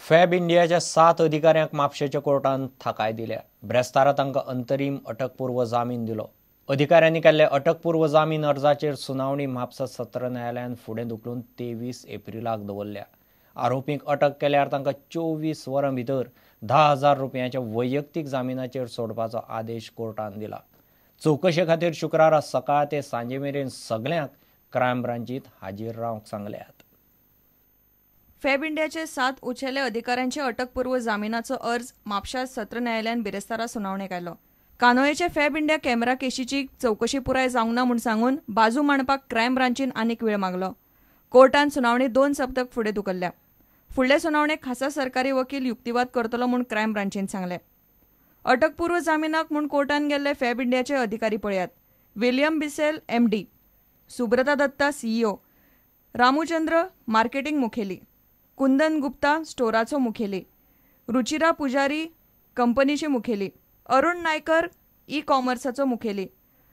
Fab इंडियाच्या 7 अधिकाऱ्यांक म्हापशेच्या कोर्टान थाकाय दिल्या. ब्रेस्तारा तांकां अंतरीम अटकपूर्व जामीन दिलो. अधिकाऱ्यांनी केल्ल्या अटकपूर्व जामीन अर्जाचेर सुनावणी म्हापसा सत्र न्यायालयान फुडें धुकलून 23 एप्रिलाक दवरल्या. आरोपींक अटक केल्यार तांकां 24 वरां भितर 10,000 रुपयांच्या वैयक्तीक जामिनाचेर सोडपाचो आदेश कोर्टान दिला. चवकशे खातीर शुक्रारा सकाळ ते सांजे मेरेन सगल्यांक क्रायम ब्रांचीत हाजीर रावंक सांगल्यात. फॅब इंडियाचे 7 उंचेले अधिकाऱ्यांचे अटकपूर्व जामिनाचो अर्ज म्हापशा सत्र न्यायालयान बिरेस्तारा सुनावणेक आयलो. कानोळेचे फॅब इंडिया कॅमेरा केशीची चवकशी पुराय जावंक ना म्हूण सांगून बाजू मांडपाक क्रायम ब्रांचीन आनीक वेळ मागलो. कोर्टान सुनावणी 2 सप्तक फुडें धुकल्ल्या. फुडले सुनावणेक खासा सरकारी वकील युक्तिवाद करतलो म्हूण क्रायम ब्रांचीन सांगलें. अटकपूर्व जामिनाक म्हूण कोर्टान गेल्ले फॅब इंडियाचे अधिकारी पळयात: William Bissell MD, Subrata Datta CEO, Ramuchandra marketing मुखेली, कुंदन गुप्ता स्टोराचो मुखेली, रुचिरा पुजारी कंपनीचे मुखेली, अरुण नायकर ई कॉमर्साचो मुखेली,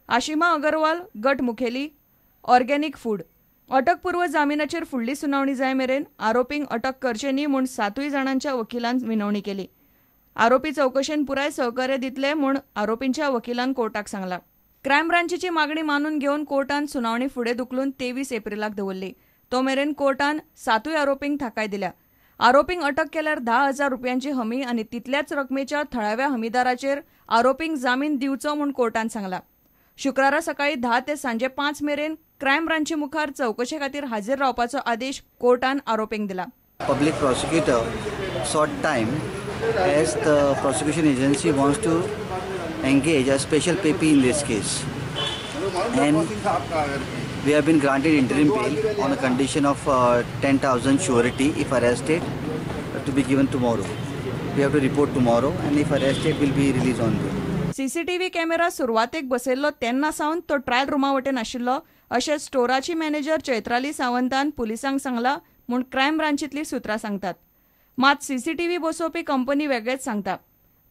आशिमा अगरवाल गट मुखेली, ऑर्गेनिक फूड. अटकपूर्व जामिनाचेर फुडली सुनावणी जाय मेरेन आरोपींक अटक करचे न्ही म्हूण 7 जाणांच्या वकिलान विनवणी केली. आरोपी चवकशेन पुराय सहकार्य दितले म्हूण आरोपींच्या वकिलान कोर्टाक सांगला. क्रायम ब्रांचीची मागणी मानून घेवन कोर्टान सुनावणी फुडें धुकलून 23 एप्रिलाक दवरली. तो मेरेन कोर्टान 7 आरोपींक थाकाय दिल्या. आरोपींक अटक केल्यार 10,000 रुपयांची हमी आनी तितल्याच रकमेच्या थळाव्या हमीदाराचेर आरोपींक जामीन दिवचो म्हूण कोर्टान सांगला. शुक्रारा सकाळी 10 ते सांजे 5 मेरेन क्रायम ब्रांची मुखार चवकशे खातीर हाजीर रावपाचो आदेश कोर्टान आरोपींक दिला. Public prosecutor sought time as the prosecution agency wants to engage a special PP in this case, and we have been granted interim bail on a condition of 10,000 surety if arrested to be given tomorrow. We have to report tomorrow, and if arrested will be released on bail. CCTV camera सुरवातेक बसयल्लो तेन्ना सावन तो trial Ruma वटेन आशिल्लो अशें स्टोराची manager Chaitrali सावंतान पुलिसांक सांगला म्हूण क्रायम ब्रांचीतली सुत्रां सांगतात. मात सीसीटीव्ही बसोवपी कंपनी वेगळेच सांगता.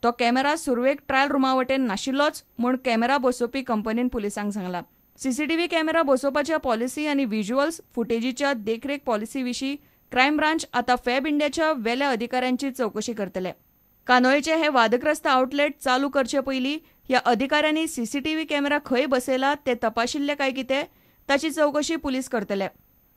तो कॅमेरा सुरवेक ट्रायल रुमा वटेन नाशिल्लोच म्हूण कॅमेरा बसोवपी कंपनीन पुलिसांक सांगला. सीसीटीव्ही कॅमेरा बसोवपाच्या पॉलिसी आनी व्हिज्युअल्स फुटेजीच्या देखरेख पॉलिसी विशीं क्रायम ब्रांच आतां फॅब इंडियाच्या वेल्या अधिकाऱ्यांची चवकशी करतले. कानोळेचे हे वादग्रस्त आउटलेट चालू करचे पयलीं ह्या अधिकाऱ्यांनी सीसीटीव्ही कॅमेरा खंय बसयला ते तपाशिल्ले काय कितें ताची चवकशी पुलीस करतले.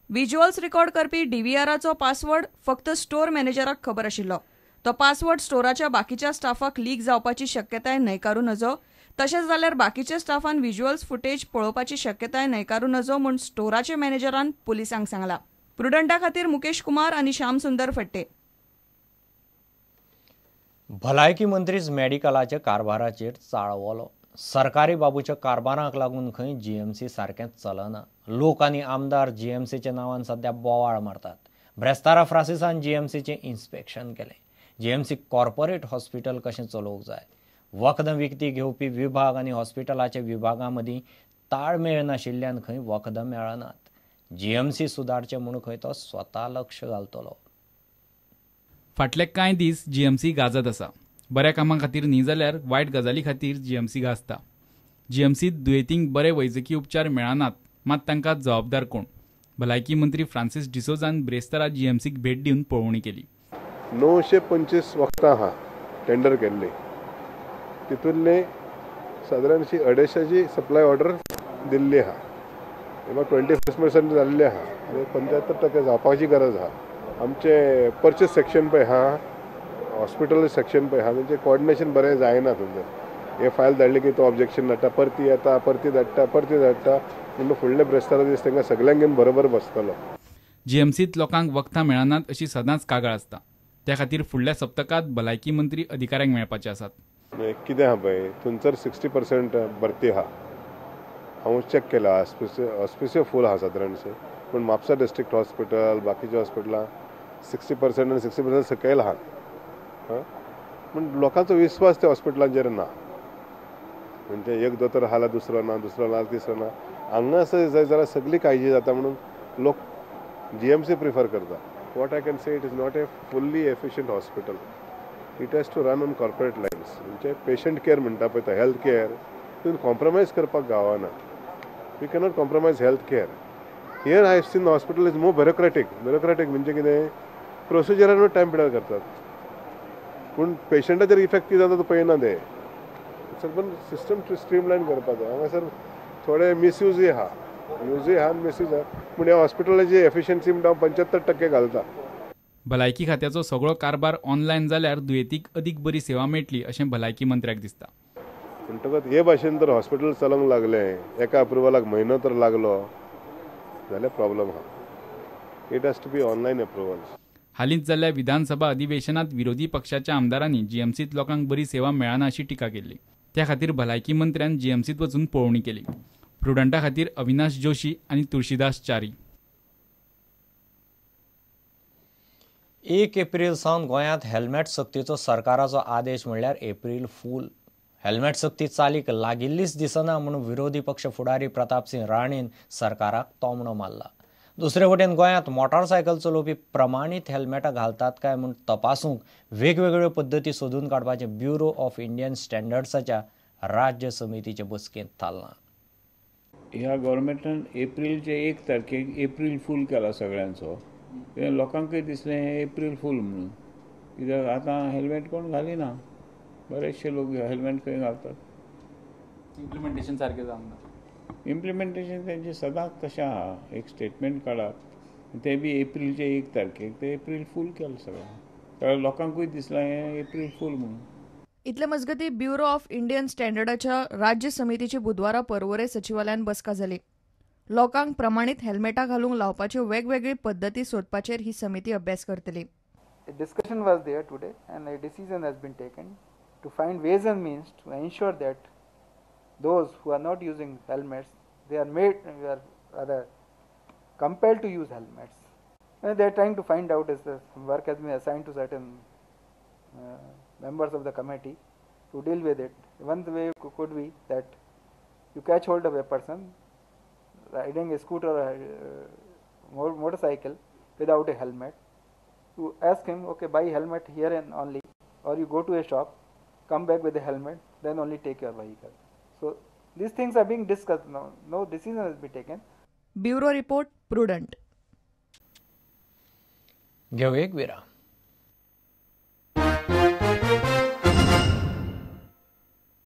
व्हिज्युअल्स रेकॉर्ड करपी डीव्हीआराचो पासवर्ड फक्त स्टोर मॅनेजराक खबर आशिल्लो. तो पासवर्ड स्टोराच्या बाकीच्या स्टाफाक लीक जावपाची शक्यताय न्हयकारू नजो, तशेंच जाल्यार बाकीच्या स्टाफान व्हिज्युअल्स फुटेज पळोवपाची शक्यताय न्हयकारू नजो म्हूण स्टोराच्या मॅनेजरान पुलिसांक सांगला. प्रुडंटा खातीर मुकेश कुमार आनी श्याम सुंदर फट्टे. भलायकी मंत्रीच मेडिकलाच्या कारभाराचेर चाळवलो. सरकारी बाबूच्या कारभाराक लागून खंय जीएमसी सारकें चलना. लोक आनी आमदार जीएमसीच्या नांवान सद्या बोवाळ मारतात. ब्रेस्तारा फ्रांसिसान जीएमसीचें इन्स्पेक्शन केलें. जीएमसी कॉर्पोरेट हॉस्पिटल कशें चलोवंक जाय, वखदां विकती घेवपी विभाग आनी हॉस्पिटलाच्या विभागां मदीं ताळमेळ नाशिल्ल्यान खंय वखदां मेळनात. जीएमसी सुदारचें म्हूण खंय तो स्वता लक्ष घालतलो. फाटले कांय दीस जीएमसी गाजत आसा. बऱ्या कामां खातीर न्ही जाल्यार वायट गजाली खातीर जीएमसी गाजता. जीएमसीत दुयेंतींक बरे वैजकी उपचार मेळनात, मात तांकां जबाबदार कोण? भलायकी मंत्री फ्रांसीस डिसोजान ब्रेस्तारा जीएमसीक भेट दिवन पळोवणी केली. 925 वखदां आहा टेंडर केल्ली, तितूंतले सादारणशी 250 सप्लाय ऑर्डर दिल्ली आहा. 25% जाल्ले आहा आनी 75% जावपाची गरज आहा. आमचे पर्चेस सेक्शन पळय आहा, हॉस्पिटल सेक्शन पळय आहा, तेंचें कोऑर्डिनेशन बरें जायना. तुमचें हे फायल धाडली की तो ऑब्जेक्शन धाडटा, परती येता, परती धाडटा, परती धाडटा, म्हणून फुडले ब्रेस्तारा दीस तांकां सगल्यांक घेवन बरोबर बसतलो. जीएमसीत लोकांक वखदां मेळनात अशी सदांच कागाळ आसता. त्या खातीर फुडल्या सप्तकांत भलायकी मंत्री अधिकाऱ्यांक मेळपाचे आसात. कितें आहा पळय, थंयसर 60% भरती आहा. हांव चॅक केला, हॉस्पिसियो फूल आहा सादारणशें, पूण म्हापसा डिस्ट्रिक्ट हॉस्पिटल बाकीच्या हॉस्पिटलां 60% आनी 60% सकयल आहा. पूण लोकांचो विस्वास त्या हॉस्पिटलांचेर ना. म्हणजे एक दोतोर आहा दुसरो ना, दुसरो ना, तिसरो ना. हांगा जाय जाल्यार सगळी काळजी जाता म्हणून लोक जीएमसी प्रिफर करता. What I can say, it is not a fully efficient hospital. It has to run on corporate lines. म्हणजे पेशंट केअर म्हणटा पळय, तो हेल्थ केअर तितून कॉम्प्रोमायज करपाक गावना. We cannot compromise health care. Here I have seen the hospital is more bureaucratic. Bureaucratic म्हणजे कितें, प्रोसिजरानूच time पिड्यार करतात, पूण पेशंटाचेर इफेक्ट कितें जाता तो पळयना ते. सर पण सिस्टम स्ट्रीमलायन करपाक जाय. हांगासर थोडे मिसयूजय आहा, यूजय आहा आनी मिसयूज आहा, पूण ह्या हॉस्पिटलाची एफिशियन्सी म्हणटा हांव 75% घालता. भलायकी खात्याचो सगळो कारभार ऑनलायन जाल्यार दुयेंतीक अदीक बरी सेवा मेळटली अशें भलायकी मंत्र्याक दिसता. म्हणटकच हे भाशेन तर हॉस्पिटल चलोवंक लागलें, एका अप्रुवलाक म्हयनो तर लागलो जाल्यार प्रॉब्लम आहा. It has to be online approvals. हालींच जाल्ल्या विधानसभा अधिवेशनात विरोधी पक्षाच्या आमदारांनी जीएमसीत लोकांक बरी सेवा मेळना अशी टिका केल्ली. त्या खातीर भलायकी मंत्र्यान जीएमसीत वचून पळोवणी केली. प्रुडंटा खातीर अविनाश जोशी आनी तुळशीदास च्यारी. 1 एप्रिल सावन गोंयांत हेल्मेट सक्तीचो सरकाराचो आदेश म्हणल्यार एप्रिल फूल. हेल्मेट सक्ती चालीक लागिल्लीच दिसना म्हूण विरोधी पक्ष फुडारी प्रतापसिंह राणेन सरकाराक तोमणो मारला. दुसरे वटेन गोंयांत मोटारसायकल चलोवपी प्रमाणीत हेल्मेटां घालतात काय म्हूण तपासूंक वेगवेगळ्यो पद्दती सोदून काडपाचें ब्युरो ऑफ इंडियन स्टँडर्ड्साच्या राज्य समितीचे बसकेंत थारलां. ह्या गव्हर्मेंटान एप्रिलचे 1 तारखेक एप्रिल फूल केला सगळ्यांचो. लोकांकूय दिसलें हें एप्रिल फूल म्हणून, कित्याक आतां हेल्मेट कोण घालिना, बरेचशे लोक हेल्मेट खंय घालतात. इम्प्लिमेंटेशन सारकें जावंक ना. इम्प्लिमेंटेशन तेंचें सदांच तशें आहा. एक स्टेटमेंट काडात, तें बी एप्रिलचे 1 तारखेक, तें एप्रिल फूल केलें सगळें, लोकांकूय दिसलां हें एप्रिल फूल म्हणून. इतले मजगतीं ब्युरो ऑफ इंडियन स्टँडर्डाच्या राज्य समितीची बुधवारा पर्वरे सचिवालयान बसका जाली. लोकांक प्रमाणीत हेल्मेटां घालूंक लावपाच्यो वेगवेगळी पद्दती सोदपाचेर ही समिती अभ्यास करतली. A discussion was there today and a decision has been taken to find ways and means to ensure that those who are not using helmets, they are made, are rather compelled to use helmets. And they are trying to find out as the work has been assigned to certain members of the committee to deal with it. One way could be that you catch hold of a person riding a scooter or motorcycle without a helmet. You ask him, okay, buy helmet here and only, or you go to a shop, come back with a helmet, then only take your vehicle. So these things are being discussed now. No decision has been taken. Bureau report, Prudent. घेऊ एक विराम.